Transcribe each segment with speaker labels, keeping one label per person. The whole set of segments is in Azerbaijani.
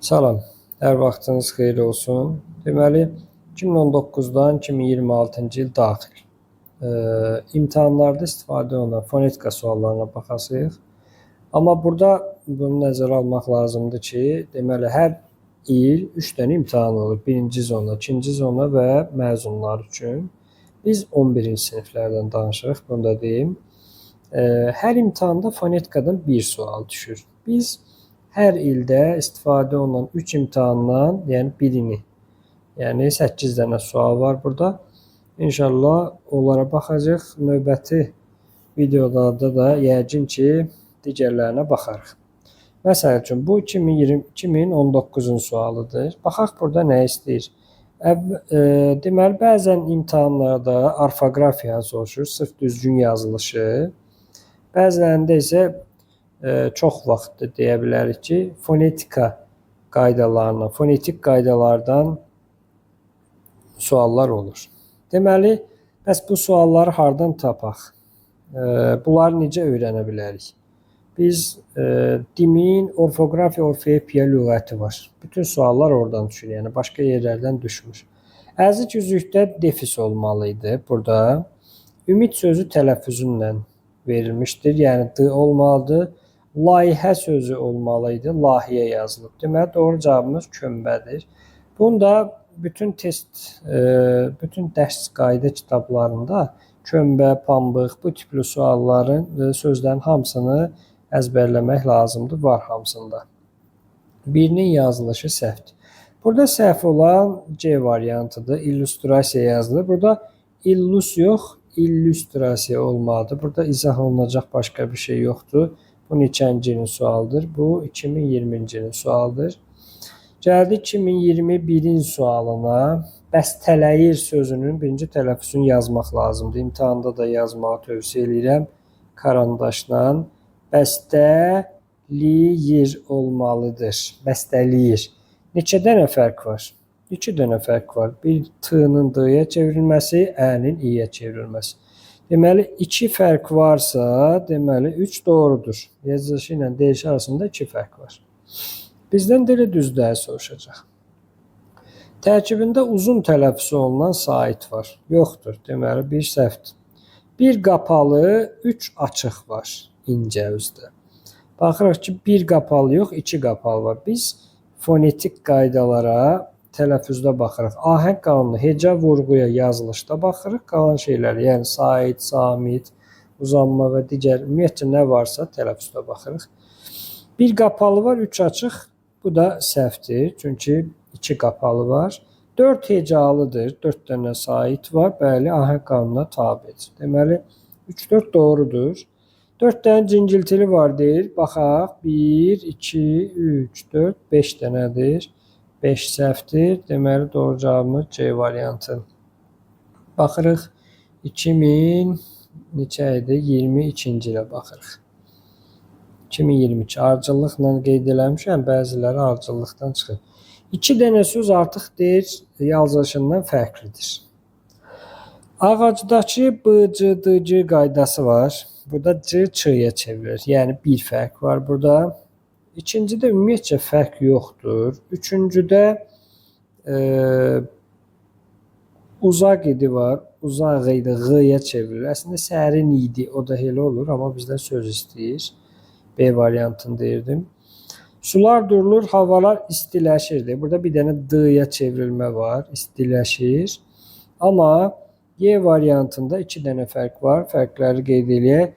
Speaker 1: Salam, hər vaxtınız xeyir olsun. Deməli, 2019-dan 2026-cı il daxil imtahanlarda istifadə olunan fonetika suallarına baxacağıq. Amma burada bunu nəzərə almaq lazımdır ki, deməli, hər il 3 dənə imtahan olur. Birinci zona, ikinci zona və məzunlar üçün. Biz 11-ci siniflərdən danışırıq, bunu da deyim. Hər imtahanda fonetikadan bir sual düşür. Biz hər ildə istifadə olunan 3 imtahandan, yəni birini, yəni 8 dənə sual var burada. İnşallah onlara baxacağıq. Növbəti videolarda da yəqin ki, digərlərinə baxarıq. Məsəl üçün, bu 2019-un sualıdır. Baxaq burada nə istəyir? Deməli, bəzən imtahanlarda orfoqrafiyanı soruşur, sırf düzgün yazılışı. Bəzilərində isə çox vaxtdır deyə bilərik ki, fonetika qaydalarına, fonetik qaydalardan suallar olur. Deməli, bəs bu sualları hardan tapaq? Bunları necə öyrənə bilərik? Biz DİM-in orfoqrafiya, orfoepiya lüğəti var. Bütün suallar oradan düşür, yəni başqa yerlərdən düşmür. Əzik üzükdə defis olmalı idi burada. Ümid sözü tələffüzünlə verilmişdir, yəni D olmalıdır. Layihə sözü olmalı idi, lahiyə yazılıb. Deməli, doğru cavabımız kömbədir. Bunu da bütün test, bütün dərs qayda kitablarında kömbə, pambıq, bu tipli sualların, sözlərin hamısını əzbərləmək lazımdır, var hamısında. Birinin yazılışı səhvdir. Burada səhv olan C variantıdır. İllüstrasiya yazılır. Burada illus yox, illüstrasiya olmalıdır. Burada izah olunacaq başqa bir şey yoxdur. Bu neçənci ilin sualıdır? Bu 2020-ci ilin sualıdır. Gəldik 2021-in sualına. Bəstələyir sözünün birinci tələffüzünü yazmaq lazımdır. İmtahanda da yazmağı tövsiyə eləyirəm karandaşla. Bəstəliyir olmalıdır. Bəstəliyir. Neçə dənə fərq var? 2 dənə fərq var. Bir T-nın D-yə çevrilməsi, Ə-nin İ-yə çevrilməsi. Deməli, 2 fərq varsa, deməli 3 doğrudur. Yazılışı ilə deyişi arasında 2 fərq var. Bizdən dili düzləri soruşacaq. Tərkibində uzun tələffüz olunan sait var. Yoxdur. Deməli, bir səhvdir. Bir qapalı, 3 açıq var incə üzdə. Baxırıq ki, bir qapalı yox, 2 qapalı var. Biz fonetik qaydalara tələffüzdə baxırıq. Ahəng qanunu, heca vurğuya yazılışda baxırıq. Qalan şeylər, yəni sait, samit, uzanma və digər ümumiyyətcə nə varsa tələffüzdə baxırıq. Bir qapalı var, 3 açıq. Bu da səhvdir. Çünki 2 qapalı var. 4 hecalıdır. 4 dənə sait var. Bəli, ahəng qanununa tabedir. Deməli, 3-4 doğrudur. 4 dənə cingiltili var deyir. Baxaq. 1, 2, 3, 4, 5 dənədir. 5 səhvdir. Deməli, doğru cavabımız C variantı. Baxırıq 2000 neçə idi? 22-ci ilə baxırıq. 2022 ardıcıllıqla qeyd eləmişəm. Bəziləri ardıcıllıqdan çıxır. 2 dənə söz artıq deyir yazılışından fərqlidir. Ağacdakı B, C, D, G qaydası var. Burada C, Ç-yə çevrilir. Yəni bir fərq var burada. İkincidə ümumiyyətcə fərq yoxdur. Üçüncüdə uzaq idi var. Uzaq idi, Ğ-ya çevrilir. Əslində sərin idi, o da elə olur, amma bizdən söz istəyir. B variantını deyirdim. Sular durulur, havalar istiləşirdi. Burada bir dənə D-ya çevrilmə var, istiləşir. Amma Y variantında 2 dənə fərq var. Fərqləri qeyd eləyək.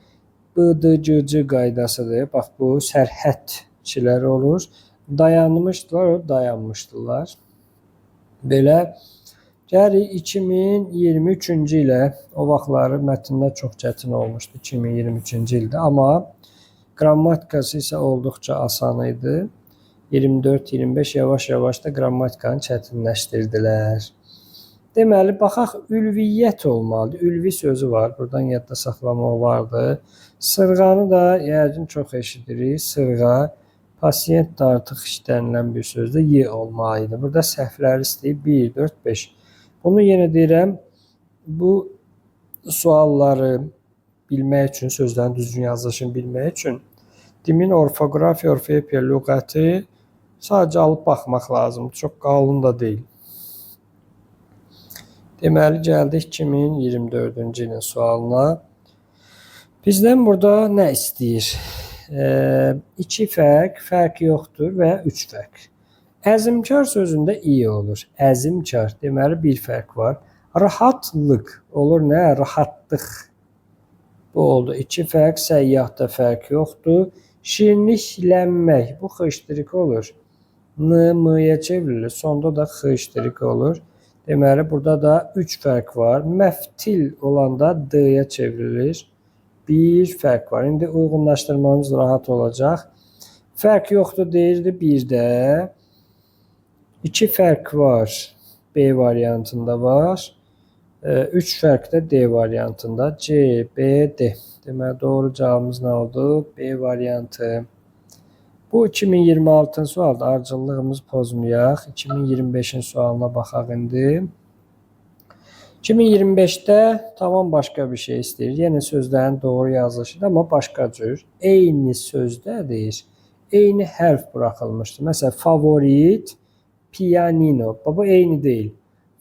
Speaker 1: B, D, C, C qaydasıdır. Bax, bu sərhədçilər olur. Dayanmışdılar, o dayanmışdılar. Belə. Gəlirik 2023-cü ilə. O vaxtları mətnlər çox çətin olmuşdu 2023-cü ildə. Amma qrammatikası isə olduqca asan idi. 24-25 yavaş-yavaş da qrammatikanı çətinləşdirdilər. Deməli, baxaq, ülviyyət olmalıdır. Ülvi sözü var. Buradan yadda saxlamaq olardı. Sırğanı da yəqin çox eşidirik. Sırğa. Pasiyent də artıq işlənilən bir sözdür. Y olmalı idi. Burada səhvləri istəyir. 1, 4, 5. Bunu yenə deyirəm, bu sualları bilmək üçün, sözlərin düzgün yazılışını bilmək üçün DİM-in orfoqrafiya, orfoepiya lüğəti Sadəcə alıb baxmaq lazımdır. Çox qalın da deyil. Deməli, gəldik 2024-cü ilin sualına. Bizdən burada nə istəyir? 2 fərq, fərq yoxdur və 3 fərq. Əzmkar sözündə i olur. Əzmkar, deməli bir fərq var. Rahatlıq olur nə? Rahatlıq. Bu oldu 2 fərq, səyyahda fərq yoxdur. Şirinliklənmək, bu x olur. N, M-yə çevrilir. Sonda da x olur. Deməli, burada da 3 fərq var. Məftil olanda D-yə çevrilir. Bir fərq var. İndi uyğunlaşdırmamız rahat olacaq. Fərq yoxdur deyirdi 1-də. 2 fərq var. B variantında var. 3 fərq də D variantında. C, B, D. Deməli, doğru cavabımız nə oldu? B variantı. Bu 2026-cı sualdır. Ardıcıllığımızı pozmayaq. 2025-in sualına baxaq indi. 2025-də tamam başqa bir şey istəyir. Yenə sözlərin doğru yazılışıdır, amma başqa cür. Eyni sözdə deyir. Eyni hərf buraxılmışdır. Məsələn, favorit, pianino. Bu eyni deyil.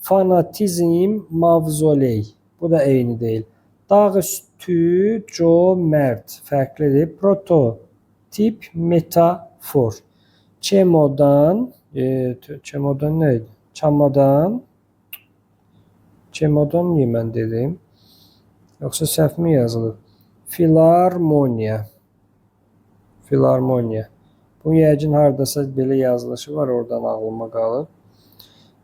Speaker 1: Fanatizm, mavzoley. Bu da eyni deyil. Dağ üstü, cömərd. Fərqlidir. Prototip, metafor. Çemodan, çemodan nə idi? Çamadan. Çemodan niyə mən dedim? Yoxsa səhvmi yazılıb? Filarmoniya. Filarmoniya. Bu yəqin hardasa belə yazılışı var, oradan ağlıma qalıb.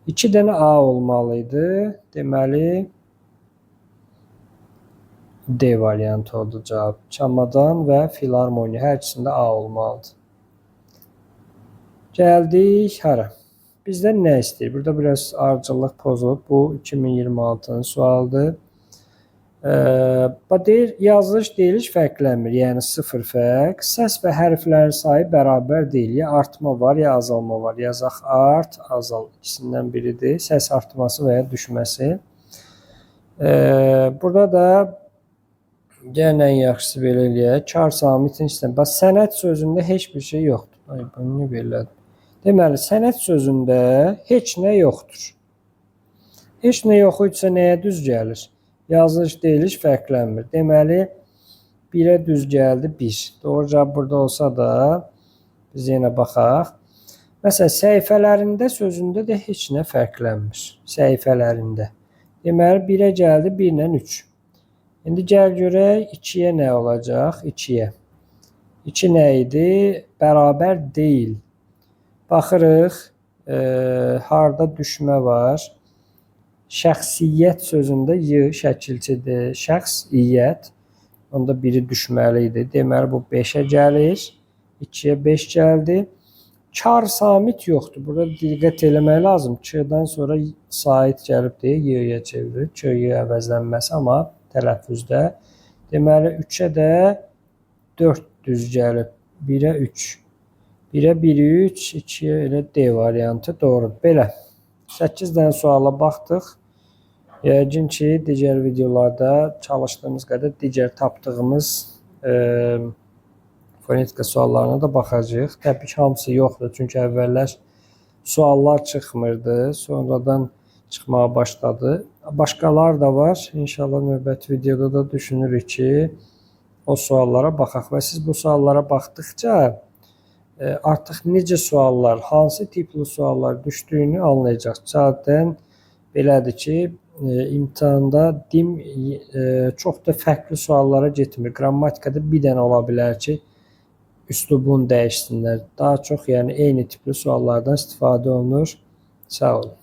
Speaker 1: 2 dənə A olmalı idi. Deməli, D variantı oldu cavab. Çamadan və filarmoniya. Hər ikisində A olmalıdır. Gəldik hara? Bizdən nə istəyir? Burada biraz ardıcıllıq pozulub. Bu 2026-nın sualıdır. Deyir, yazılış, deyiliş fərqlənmir. Yəni sıfır fərq. Səs və hərflərin sayı bərabər deyil. Ya artma var, ya azalma var. Yazaq art, azal. İkisindən biridir. Səs artması və ya düşməsi. Burada da gəlin ən yaxşısı belə eləyək. Kar samitin istəm. Bax, sənət sözündə heç bir şey yoxdur. Ay, bunu niyə belə elədim? Deməli, sənət sözündə heç nə yoxdur. Heç nə yox idisə nəyə düz gəlir? Yazılış, deyiliş fərqlənmir. Deməli, 1-ə düz gəldi 1. Doğru cavab burada olsa da biz yenə baxaq. Məsələn, səhifələrində sözündə də heç nə fərqlənmir. Səhifələrində. Deməli, 1-ə gəldi 1 ilə 3. İndi gəl görək 2-yə nə olacaq? 2-yə. 2 nə idi? Bərabər deyil. Baxırıq, harda düşmə var. Şəxsiyyət sözündə y şəkilçidir. Şəxs, iyyət. Onda biri düşməli idi. Deməli, bu 5-ə gəlir. 2-yə 5 gəldi. Kar samit yoxdur. Burada diqqət eləmək lazım. K-dan sonra sait gəlib deyə y-yə çevrilir. K, y əvəzlənməsi, amma tələffüzdə. Deməli, 3-ə də 4 düz gəlib. 1-ə 3. 1-ə 1, 3, 2-yə elə D variantı doğrudur. Belə. 8 dənə suala baxdıq. Yəqin ki, digər videolarda çalışdığımız qədər digər tapdığımız fonetika suallarına da baxacağıq. Təbii ki, hamısı yoxdur. Çünki əvvəllər suallar çıxmırdı. Sonradan çıxmağa başladı. Başqalar da var. İnşallah növbəti videoda da düşünürük ki, o suallara baxaq. Və siz bu suallara baxdıqca artıq necə suallar, hansı tipli suallar düşdüyünü anlayacaqsınız. Zaten belədir ki, imtahanda dim çox da fərqli suallara getmir. Qrammatikada bir dənə ola bilər ki, üslubunu dəyişsinlər. Daha çox, yəni eyni tipli suallardan istifadə olunur. Sağ olun.